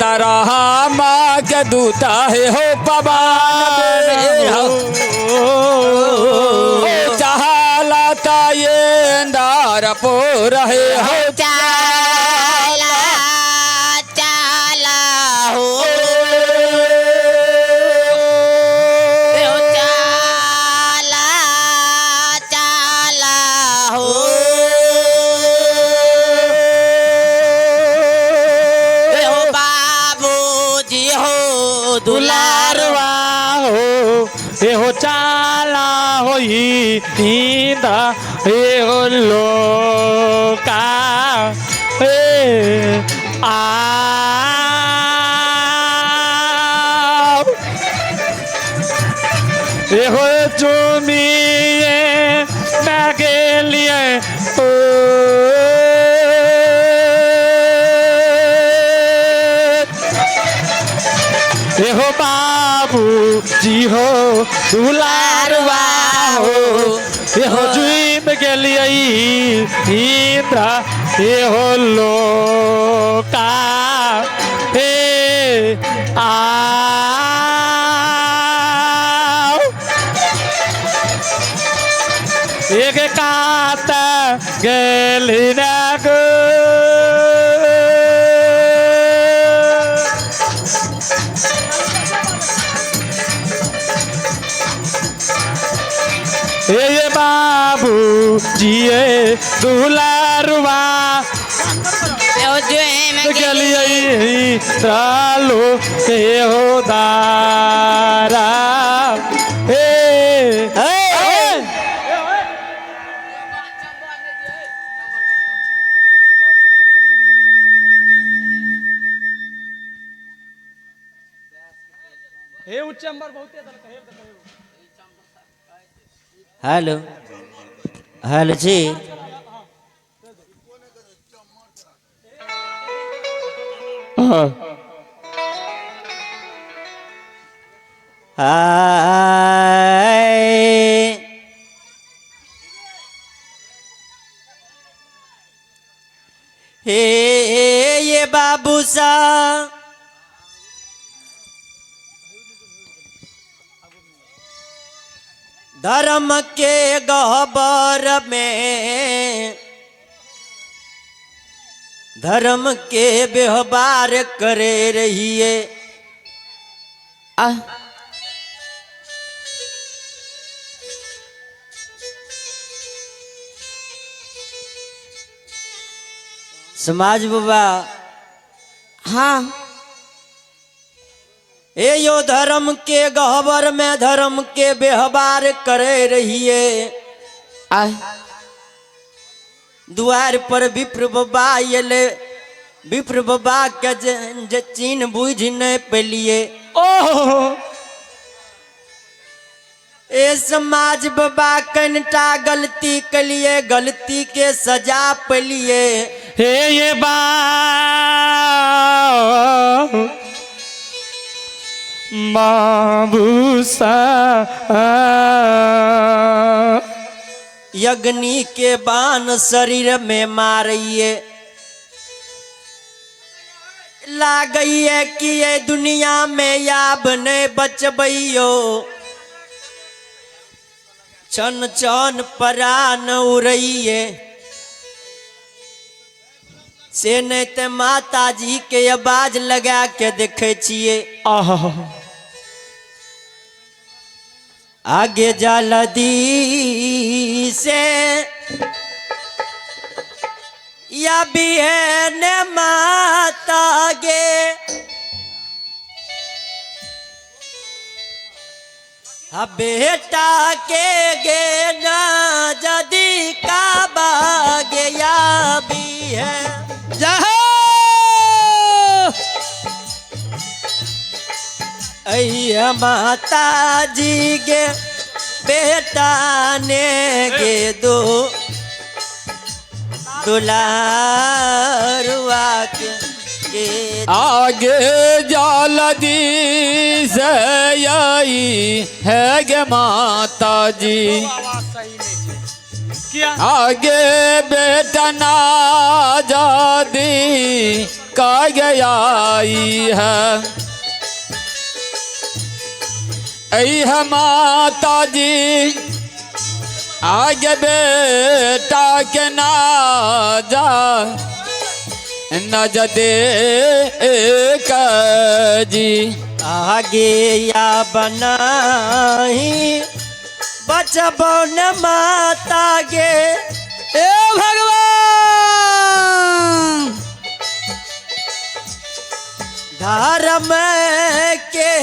दरहा के दूता हे हो पवन हो चाहला तायेंदार पो रहे हो चाला चाला हो चाला चाला हो हो बाबूजी हो दुलारवा दुलारवा हो एहो चाला होई इंदा एहो लोका ए आ एहो चुमिए मैं गेलिए ओ एहो बाबू जी हो दुलारवा हो एहो जुइम गेलियै इंद्र एहो लोका ए आ एक कात गेली ना गो। ए बाबू जिए दुलारुआ गेलियै चालो के हो दारा ए हे उ चैम्बर बहुते देलकै, हे देलकै। हेलो हेलो जी हाय हे ये बाबू सा धर्म के गहबर में धर्म के व्यवहार करे रहिए। समाज बाबा, हाँ, ए यो धर्म के गहबर में धर्म के व्यवहार करे रहिए। द्वार पर विप्र बाबा अयले, विप्र बाबा के जे चिन्ह बुझ नहीं पेलिए। ओह ए समाज बाबा कनिटा गलती कलिए, गलती के सजा पेलिए। हे ये बा बाबूसा यज्ञ के बाण शरीर में मारिए, लागैये कि ये दुनिया में आब नहीं बचबैयो। छन छन परान उड़ैये से नहीं ते माता जी के आवाज लगा के देखे छिए। आह आगे जल्दी से या बिहन माता गे, हा बेटा के गे ना जदी का बागे या बिहन। अय्या माता जी गे बेटा ने गे दो दुलारुआ के आगे जल्दी से आई है गे माता जी, किया आगे बेटा ना जादी का गई है। ऐ माता जी आगे बेटा के ना जा न दे जी। आगे या बनाही बचबो न माता गे। ए भगवान, धर्म के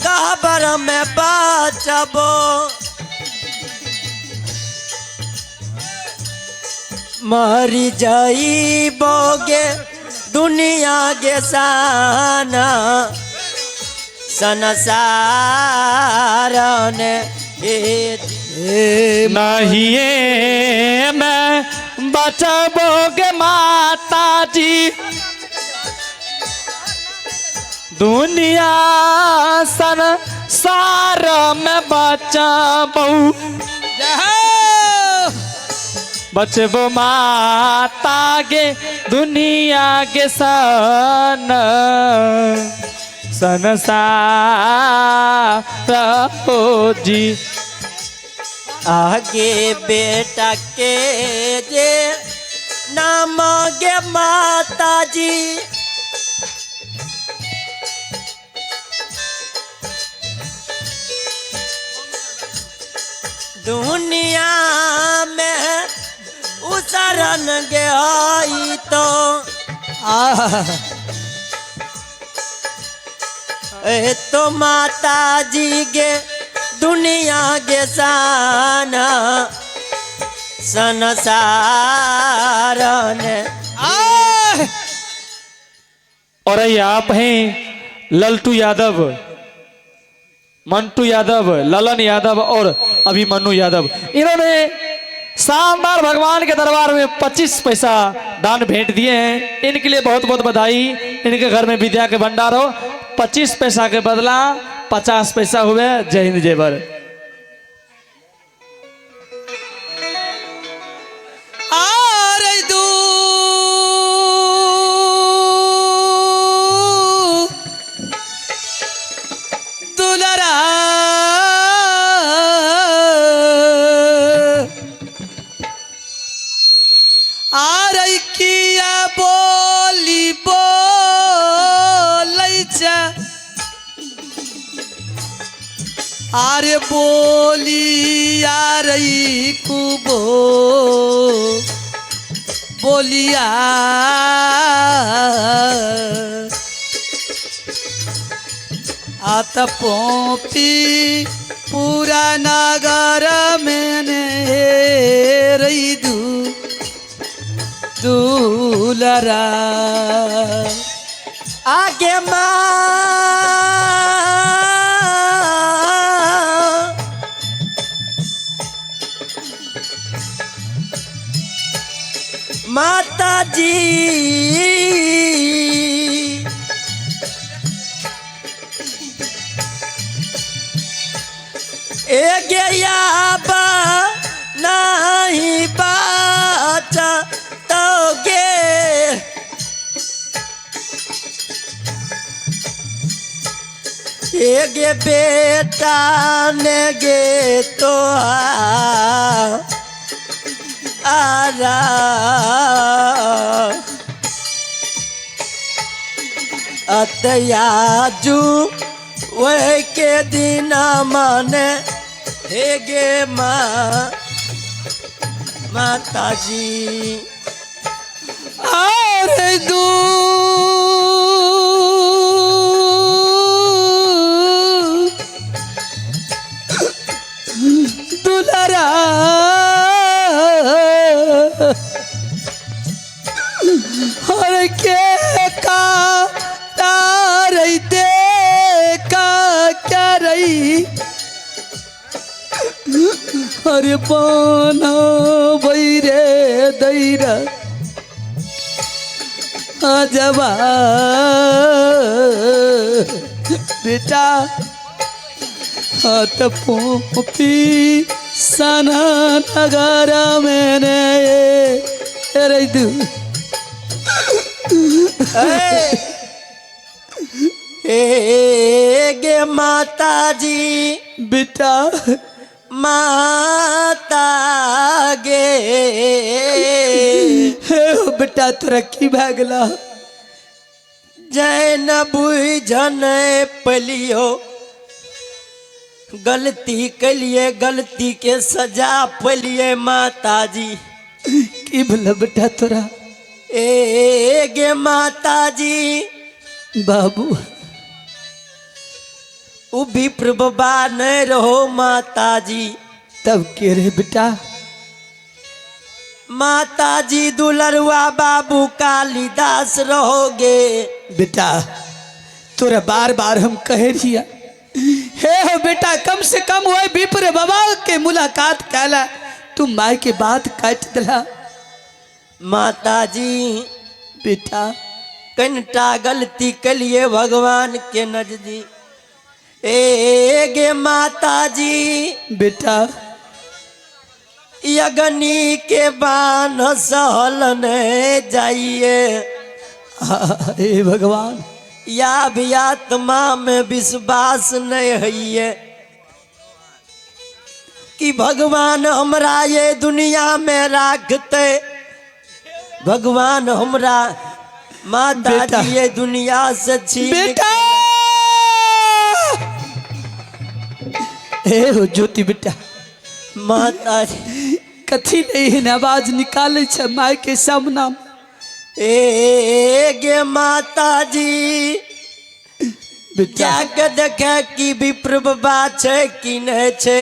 गहबर में बचबो, मरी जाइबोगे दुनिया गे साना संसार ने। नहीं मैं बचबोगे माता जी, दुनिया संसार में बचबो, बचबो माता गे दुनिया के सन संसार हो जी। आगे बेटा के जे नाम गे माता जी, दुनिया में उसरन गे आई तो ए तो माता जी गे दुनिया गे साना संसार ने। और ये आप हैं ललटू यादव, मंटू यादव, ललन यादव और अभिमन्यु यादव। इन्होंने शानदार भगवान के दरबार में 25 पैसा दान भेंट दिए हैं। इनके लिए बहुत बहुत बधाई। इनके घर में विद्या के भंडार हो। 25 पैसा के बदला 50 पैसा हुए। जय हिंद जय भारत। आरे दू दुलरा आरे किया बोली बोलै छै, आरे बोली आरे कुबो बोलिया, आत पोपी पूरा नगर में ने रही दू दुलरा। आगे माँ माता जी ए गया बा नहीं बाचा तो गे गे बेटा ने गे तो आरा अतयाजू वह के दिन माने हे गे माँ माता जी। और दू दुलरा हर के का तार दे का करई हर पाना बैरे दैरा अजबा बेटा हाथ पोपी सना नगर मैंने रे दू ए गे माताजी। बेटा। माता गे। हे हो बेटा, तोरा की भए गेला? जैन बुझन पलियो, गलती कलिए, गलती के सजा पलिए माताजी। की भेल बेटा तोरा? ए गे माताजी। बाबू। उ विप्र बाबा नहीं रहो माताजी। तब के रे बेटा? माताजी, दुलरुआ बाबू कालिदास रहोगे। बेटा, तोरा बार बार हम कहे रहिया, हे हो बेटा, कम से कम वही विप्र बाबा के मुलाकात कैला, तू माय के बात काट दिला। माताजी। बेटा। कनिटा गलती कलिए भगवान के नजदीक। ए गे माताजी। बेटा। अग्नि के बान सहल नहीं जाइए। हे भगवान। या भी आत्मा में विश्वास नहीं है कि भगवान हमरा ये दुनिया में राखते, भगवान हमरा माता बेटा। जी ये दुनिया से छीन। बेटा, हे हो ज्योति बेटा। माता जी। कथी नहीं एहन आवाज निकाले छै माय के सामना? ए गे माता जी। बेटा। जाके देखे कि विप्र बाबा छै कि नहीं छै।